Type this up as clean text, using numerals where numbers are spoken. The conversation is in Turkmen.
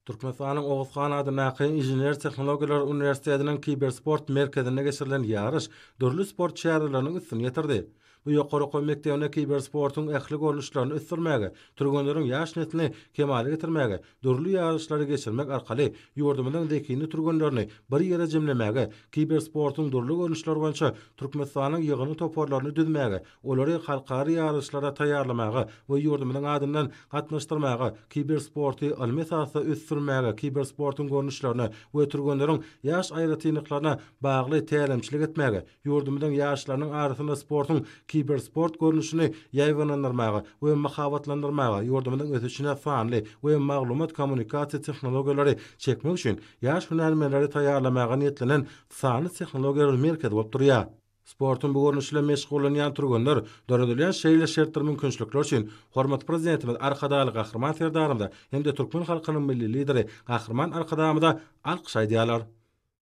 Türkmenistanyň Oguz han adyndaky Inžener-tehnologiýalar uniwersitetiniň Kibersport merkezinde geçirilen ýaryş dürli sport çäreleriniň üstüni ýetirdi. Bu ýokary okuw mekdebinde kibersportuň ähli görnüşlerini ösdürmäge, türgenleriň ýaş neslini kemala getirmäge, dürli ýaryşlary geçirmek arkaly ýurdumyzyň zehinli türgenlerini bir ýere jemlemäge, kibersportuň dürli görnüşleri boýunça Türkmenistanyň ýygyndy toparlaryny düzmäge, olary halkara ýaryşlara taýýarlamaga we ýurdumyzyň adyndan gatnaşdyrmaga, kibersporty ylmy esasda ösdürmäge, kibersportuň görnüşlerine we türgenleriň ýaş aýratynlyklaryna bagly tälimçilik etmäge, ýurdumyzyň ýaşlarynyň arasynda sportuň kibersport görnüşini ýaýbaňlandyrmaga we mahabatlandyrmaga, ýurdumyzyň ösüşine sanly we maglumat-kommunikasiýa tehnologiýalary çekmek üçin ýaş hünärmenleri taýýarlamaga niýetlenen sanly tehnologiýalar merkezi bolup durýar. Sportuň bu görnüşi bilen meşgullanýan türgenler döredilýän şeýle şertdir mümkinçilikler üçin hormatly Prezidentimiz Arkadagly Gahryman Serdarymyza hem-de türkmen halkynyň Milli Lideri Gahryman Arkadagymyza alkyş aýdýarlar.